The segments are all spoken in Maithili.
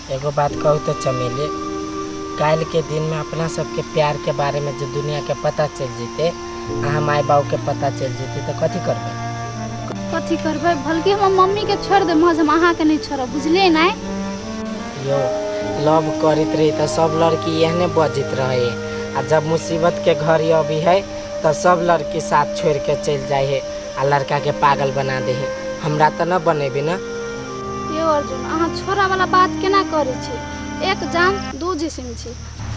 एगो बात कहू तऽ चमेली, काल्हिके दिनमे अपना सबके प्यारके बारेमे जे दुनियाके पता चलि जेतै, अहाँ माय बाबूके पता चलि जेतै तऽ कथी करबै? कथी करबै? भलकी हमर मम्मीके छोड़ि देब, महज हम अहाँके नहि छोड़ब, बुझलियै ने? यौ, लव करैत रही तऽ सब लड़की एहने बजैत रहै, आ जब मुसीबतके घड़ी अबै है तऽ सब लड़की साथ छोड़िके चलि जाइ है आ लड़काके पागल बना दै है। हमरा तऽ न बनेबै ने? यौ अर्जुन, अहाँ छोड़ऽवला बात केना करै छी? एक जान दू जिस्म छी।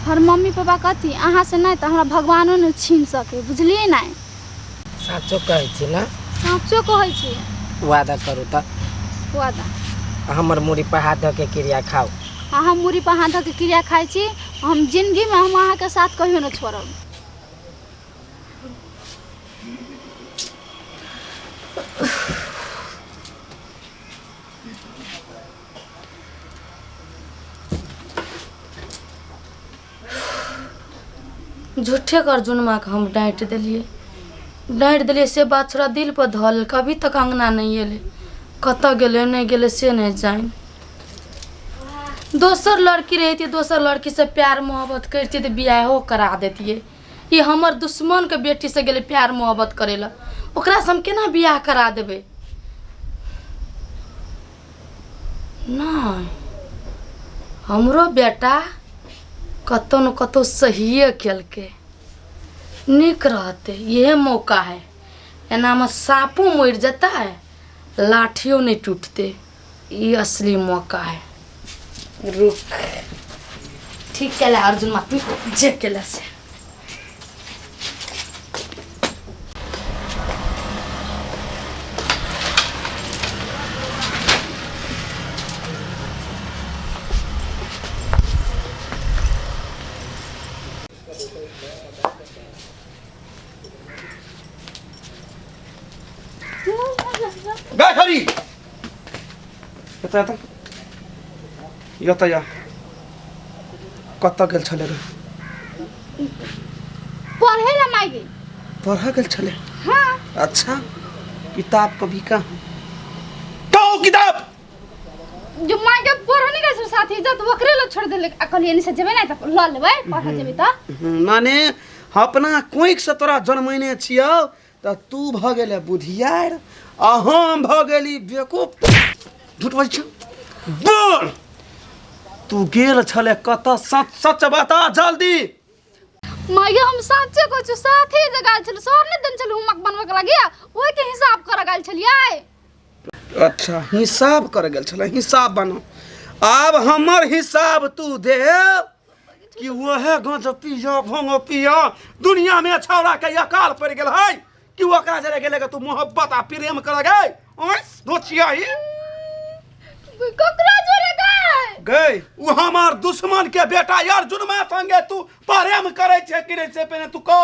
हमर मम्मी पापा कथी, अहाँसँ नहि तऽ हमरा भगवानो नहि छीन सकै, बुझलियै ने? साँचो कहै छी ने? साँचो कहै छी। वादा करू तऽ। वादा। हमर मूड़ी पर हाथ धऽ के क्रिया खाउ। अहाँ मूड़ी पर हाथ धऽ के क्रिया खाइ छी, हम जिंदगीमे हम अहाँके साथ कहियो नहि छोड़ब। झूठे के अर्जुन माँके हम डाँटि देलियै, डाँटि देलियै से बात छोड़ा दिल पर धऽ लेलकै। अभी तक अङ्गना नहि एलै, कतऽ गेलै नहि गेलै से नहि जानि। दोसर लड़की रहितियै, दोसर लड़कीसँ प्यार मोहब्बत करितियै तऽ बियाहो करा दैतियै। ई हमर दुश्मनके बेटीसँ गेलै प्यार मोहब्बत करै लए, ओकरासँ हम केना बियाह करा देबै? नहि, हमरो बेटा कतहु ने कतहु सहिए केलकै, नीक रहतै। इहे मौका है, एनामे साँपो मरि जेतै, लाठियो नहि टूटतै। ई असली मौका है। रुक, ठीक केला अर्जुन मा, तू जे केला से। गाय खरी एतऽ एतऽ एतऽ या कतऽ गेल छलै रे? पढ़े ला माय गे। पढ़ऽ गेल छलै? हाँ। अच्छा, किताब कभी कहाँ कहो किताब जो माय के पढ़े नहीं गेल साथी जत ओकरे ला छोड़ देले, आ कहलिए एनी से जेबै ना त ल लेबै, पढ़े जेबै त। माने अपना कोइख से तोरा जन्मैने छियौ तऽ तू भऽ गेले बुधियार आ हम भऽ गेली बेवकूफ। झूठ बजै छौ? बोल, तू गेल छले कतऽ? सच सच बता जल्दी। माय हम साचे कहै छी, साथी जे गेल छल सर ने देन छल होमवर्क बनबै के लागी, ओइ के हिसाब कर गेल छलियै। अच्छा, हिसाब कर गेल छलै? हिसाब बनो, आब हमर हिसाब तू दे कि वह गंज पिया भंग पिया दुनिया में छौड़ा के अकाल पड़ गेल है कि ओकरा जरे गेले के तू मोहब्बत आ प्रेम कर गए? ओए दोचिया ही ककरा जोरे गए? गए उ हमार दुश्मन के बेटा अर्जुन मा संगे तू प्रेम करे छे कि नहीं से पहिने तू कह।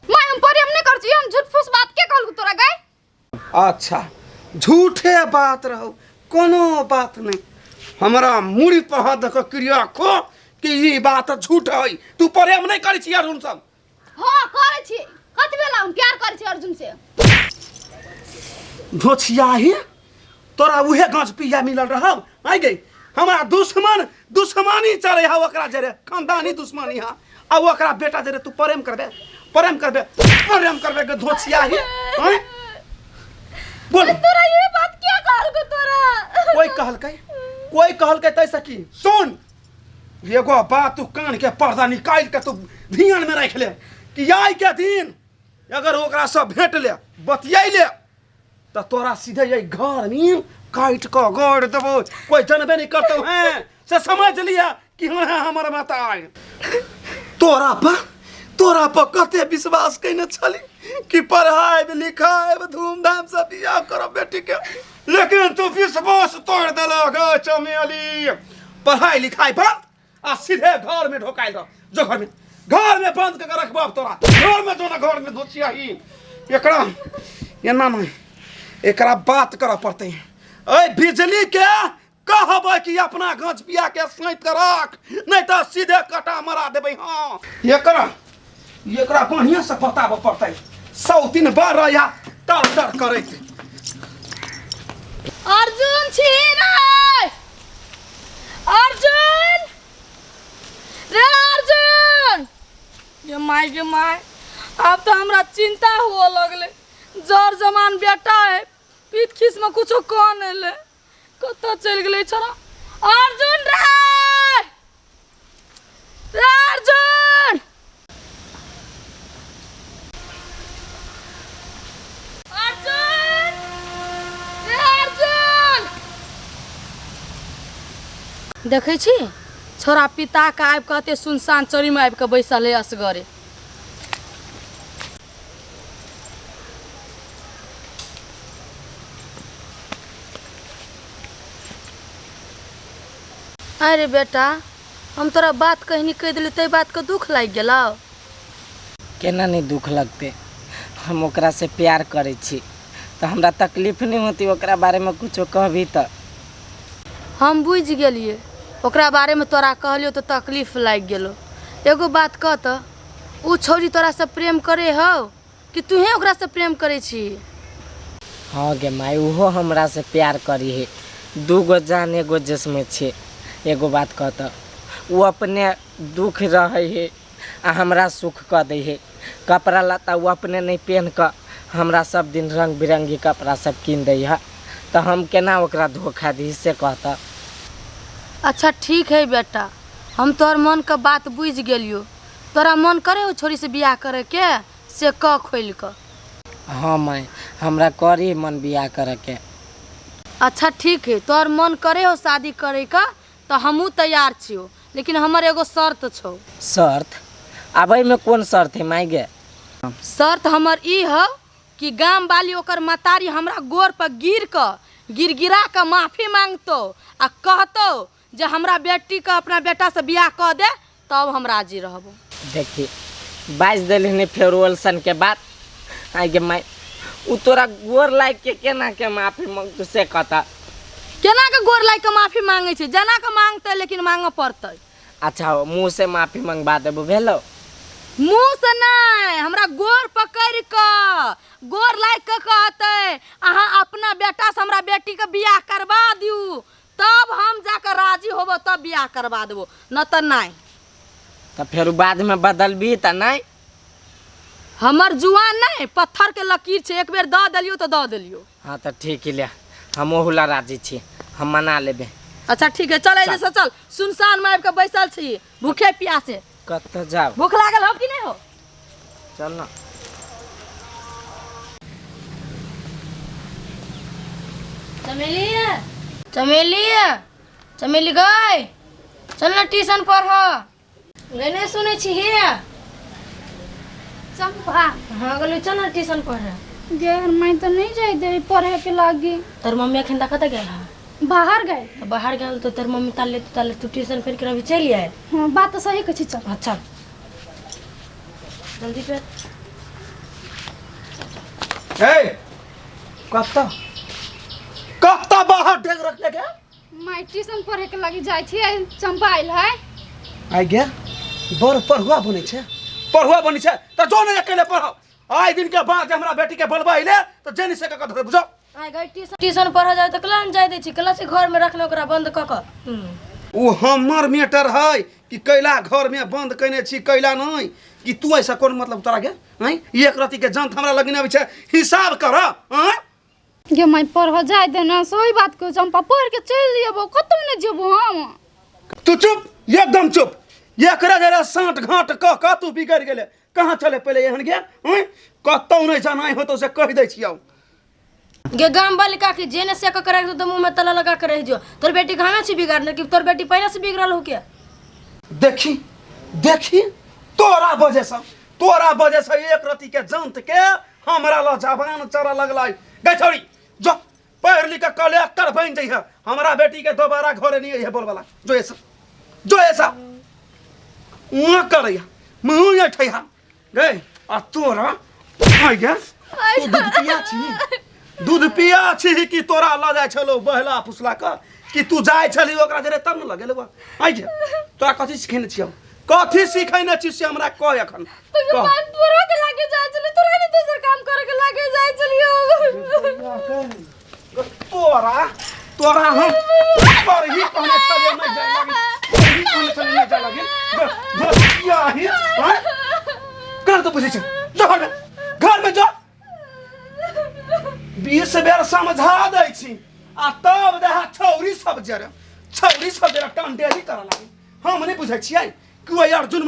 माय हम प्रेम नहीं कर छी, हम झूठ फूस बात के कहलु तोरा गए? अच्छा, झूठे बात रहो, कोनो बात नहीं। हमरा मुड़ी पर हाथ दऽ कऽ क्रिया खो कि ई बात झूठ है, तू प्रेम नहीं करै छी अर्जुन संग। हाँ करै छी, कथी भेला हम प्यार करै छी अर्जुन से। धोछियाही तोरा उहे गाछ पिया मिलल रहौ आइ गई? हमरा दुश्मन दुश्मनी चले है ओकरा जरे, खानदानी दुश्मनी है, आ ओकरा बेटा जरे तू प्रेम करबे, प्रेम करबे, प्रेम करबे के धोछियाही? आँय बोल। तोरा ये बात क्या कहलको तोरा? कोई कहलकै, कोई कहलकै तैसे की? सुन, एगो बात तू कान के पर्दा निकालि के तू ध्यान में राखि ले कि आइ के दिन अगर ओकरा से भेट ले बतियाइ ले तऽ तोरा सीधे एहि घर में काटि कऽ गाड़ि देबो, कोई जानबे नहीं करतौ। हैं से समझ लिया कि हाँ हमर माता आय। तोरा पर कते विश्वास कयने छली कि पढ़ायब लिखायब, धूमधाम से बियाह करब बेटी के, लेकिन तू विश्वास तोड़ देलक गे चमेली। पढ़ाई लिखाई बंद आ सीधे घर में ढोकायल रह। जो घर में, घर में बंद कऽ के रखबो अब तोरा घर में। जो ना घर में धोचिया ही। एकरा एना नहीं, एकरा बात करऽ पड़तै। ऐ बिजली के कहबै कि अपना गछ पिया के सैत के रख, नहीं तऽ सीधे कटा मरा देबै। हाँ, एकरा एकरा बढ़िया से बताबऽ पड़तै। सौ दिन बार या तर तर करैत। अर्जुन छी रे अर्जुन। माय गे माय, आब तऽ हमरा चिंता हुअ लगलै। जर जमान बेटा है, पीत खीस में कुछो कह नहीं ले, कतऽ चलि गेलै छोरा। अर्जुन रे, रे अर्जुन, अर्जुन रे अर्जुन। देखै छी छोरा पिता के आबि कऽ एते सुनसान चोरीमे आबि कऽ बैसल है असगरे। अरे बेटा, हम तोरा बात कहनी कहि देली ताहि बातके दुख लागि गेलौ? केना नहि दुख लगतै, हम ओकरासँ प्यार करै छी तऽ हमरा तकलीफ नहि होतै ओकरा बारेमे कुछो कहबही तऽ। हम बुझि गेलियै, ओकरा बारेमे तोरा कहलियौ तऽ तकलीफ लागि गेलौ। एगो बात कह तऽ, ओ छौड़ी तोरासँ प्रेम करै हौ कि तूहे ओकरासँ प्रेम करै छी? हाँ गे माय, ओहो हमरासँ प्यार करी है, दू गो जान एगो जिस्म छै। एगो बात कह तऽ, ओ अपने दुख रहै है आ हमरा सुख कऽ दै है। कपड़ा लत्ता ओ अपने नहि पेन्ह कऽ हमरा सब दिन रंग बिरंगी कपड़ा सब कीन दै है, तऽ हम केना ओकरा धोखा दी से कह तऽ। अच्छा ठीक है बेटा, हम तोहर मनके बात बुझि गेलियौ। तोरा मन करे हो छोरी से बियाह करे के, से कह खोलि कऽ। हाँ माय, हमरा करी मन बियाह करे के। अच्छा ठीक है, तोहर मन करे हो शादी करे का तऽ हमहूँ तैयार छियौ, लेकिन हमर एगो शर्त छौ। शर्त? आब एहिमे कोन शर्त है माय गे? शर्त हमर ई हौ कि गाम वाली ओकर मतारी हमरा गोर पर गिर कऽ गिड़गिड़ा कऽ माफी मांगतौ आ कहतौ जे हमरा बेटीके अपना बेटासँ बियाह कऽ दे, तब हम राजी रहबो। देखी बाजि देली ने फेर सन के बात। आइ गे माय, उ तोरा गोर लागि के केना के माफी मांगतौ से कहता? केना के गोर लागि के माफी मांगै छै? जेना के मांगतै, लेकिन मांगऽ पड़तै। अच्छा हो, मुँह से माफी मंगवा देबो, भेलो? मुँह से नहि, हमरा गोर पकड़ि कऽ गोर लागि कऽ कहतै अहाँ अपना बेटासँ हमरा बेटीके बियाह करबा दियौ, तब हम जाकऽ राजी होबो, तब बियाह करबा देबो, न तऽ नहि। तऽ फेर बादमे बदलबी तऽ नहि? हमर जुआन नहि पत्थर के लकीर छै, एक बेर दऽ देलियौ तऽ दऽ देलियौ। हाँ तऽ ठीक ले, हम ओहू ला राजी छी, हम मना लेबै। अच्छा ठीक है, चल एहिजे से चल, सुनसान में आबि कऽ बैसल छी भूखे प्यासे। कतऽ जाउ? भूख लागल हो कि नहि हो? चल ना। चमेली, चमेली, चमेली गई, चल ना ट्यूशन पढ़। गई नहीं सुनै छी हे? चंपा। हाँ गेलै, चल ना ट्यूशन पढ़। गे माय तऽ नहीं जाय दे पढ़े के लागी। तोर मम्मी अखन तक कतऽ गेल हँ? बाहर गए। तऽ बाहर गेल तो तोर मम्मी ताले ताले तू ट्यूशन फिर के अभी चलि आयल। हाँ बात तऽ सही कहै छी, चल। अच्छा जल्दी पे। ए कत्ता कत्ता बाहर ढेग रखले के? माय ट्यूशन पढ़े के लागी जाइ छी, चंपा आयल है। आइ गे बड़ पढ़ुआ बनै छै, पढ़ुआ बनै छै तऽ जो नहि अकेले पढ़। आइ दिन के बाद जे हमरा बेटी के बोलबा अइले तऽ जेनी से कऽ धरे बुझो। आइ गई ट्यूशन, ट्यूशन पढ़ जाय तऽ क्लास जाय दै छी, क्लास घर में रखने ओकरा बंद कऽ कऽ। ओ हमर मैटर है कि कैला घर में बंद कयने छी कैला नहीं, कि तू ऐसा कोन मतलब तोरा के? हैं एक रति के जंत हमरा लगने अबै छै, हिसाब कर। हैं गे माय पढ़ जाय दे ना, सही बात कहू चंपा, पढ़ के चलि जेबो, कतौ नहि जेबो हम। तू चुप, एकदम चुप। एकरा जरा साँठ घाट कह कह तू बिगड़ गेले। कहाँ चले पहले एहन गे? हैं कतौ नहीं जाना होतो से कहि दै छियौ। गे गाम वाली काकी जेने से कऽ राखि दो, मुँह में ताला लगा के रहि जो। तोर बेटी के हमे छी बिगाड़ने कि तोर बेटी पहले से बिगड़ल हो के? देखी देखी तोरा वजह से, तोरा वजह से एक रति के जंत के हमरा ल जबान चढ़ऽ लगलै। गै छौड़ी जो पढ़ लिख के कलेक्टर बनि जइहे, हमरा बेटी के दोबारा घरे नहीं अइहे बोलबला। जो ऐसा जो ऐसा उहाँ करैया मुँह ऐठैहा गै। आ तोरा आइ गे, तू दूध पिया छी, दूध पिया छी कि तोरा लऽ जाइ छलौ बहला फुसला कऽ कि तू जाइ छली ओकरा जरे तब ने लगेलौ? आइ गे तोरा कथी सिखेने छियौ, कथी सिखेने छी से हमरा कह एखन। तो कह। माय पढ़े के लागे जाइ छली, तोरा नहीं दोसर काम करे के लागे जाइ छलियो। तोरा तोरा हम पर ही कहने छलियै नहीं जाय लागी, पर ही कहने छलियै नहीं जाय लागी। याही हैं? बुझै छी। जो घर में, घर में जो। 20 बेर समझा दै छी आ तब देहा छौरी सब जरे, छौरी सब जरे टंडेली करऽ लागी। हम नहि बुझै छियै कि ओहि अर्जुन।